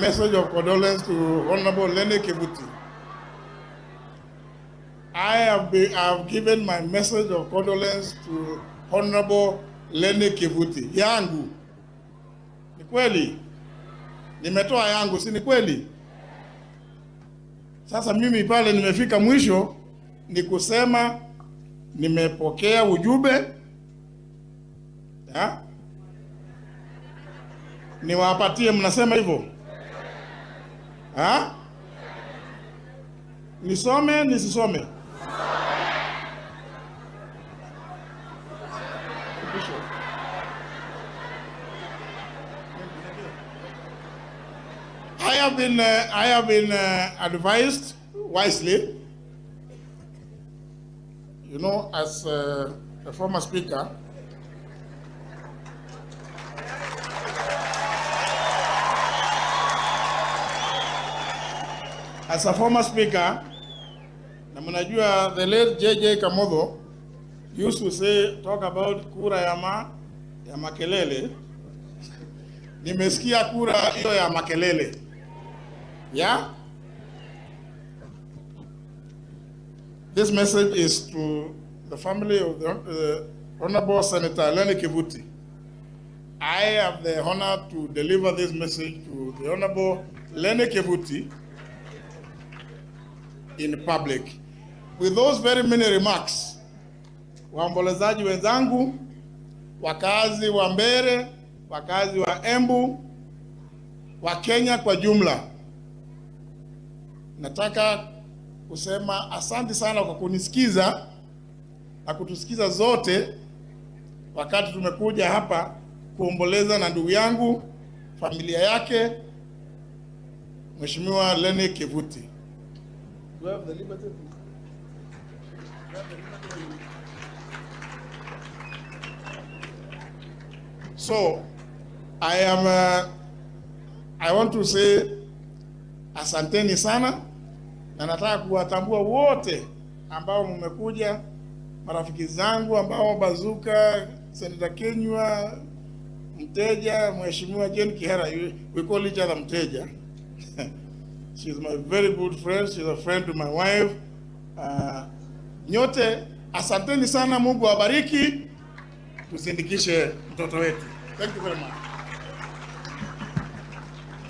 message of condolence to Honorable Lenny Kivuti. I have given my message of condolence to Honorable Lenny Kivuti. Yangu. Ni kweli? Nimetoa yangu, si ni kweli? Sasa mimi pale nimefika mwisho ni kusema nimepokea ujumbe. Ha? Niwapatie, mnasema hivyo? Ha? Nisome nisisome? I have been advised wisely, as a former speaker, as a former speaker, na mnajua the late JJ Kamotho used to say, talk about kura ya makelele. Nimesikia kura hiyo ya makelele. Yeah? This message is to the family of the Honorable Senator Lenny Kivuti. I have the honor to deliver this message to the Honorable Lenny Kivuti in public. With those very many remarks, waombolezaji wenzangu, wakazi wa Mbeere, wakazi wa Embu, wa Kenya kwa jumla, nataka kusema asante sana kwa kunisikiza na kutusikiza zote wakati tumekuja hapa kuomboleza na ndugu yangu, familia yake, Mheshimiwa Lenny Kivuti. Do I have the liberty to? Do I have the liberty to? So, I want to say asanteni sana, na nataka kuwatambua wote ambao mmekuja, marafiki zangu ambao Bazuka, Senator Kinyua, Mteja, Mheshimiwa Jane Kihara, we call each other Mteja. She's my very good friend, she's a friend to my wife. Nyote asanteni sana, Mungu awabariki, tusindikishe mtoto wetu. Thank you very much.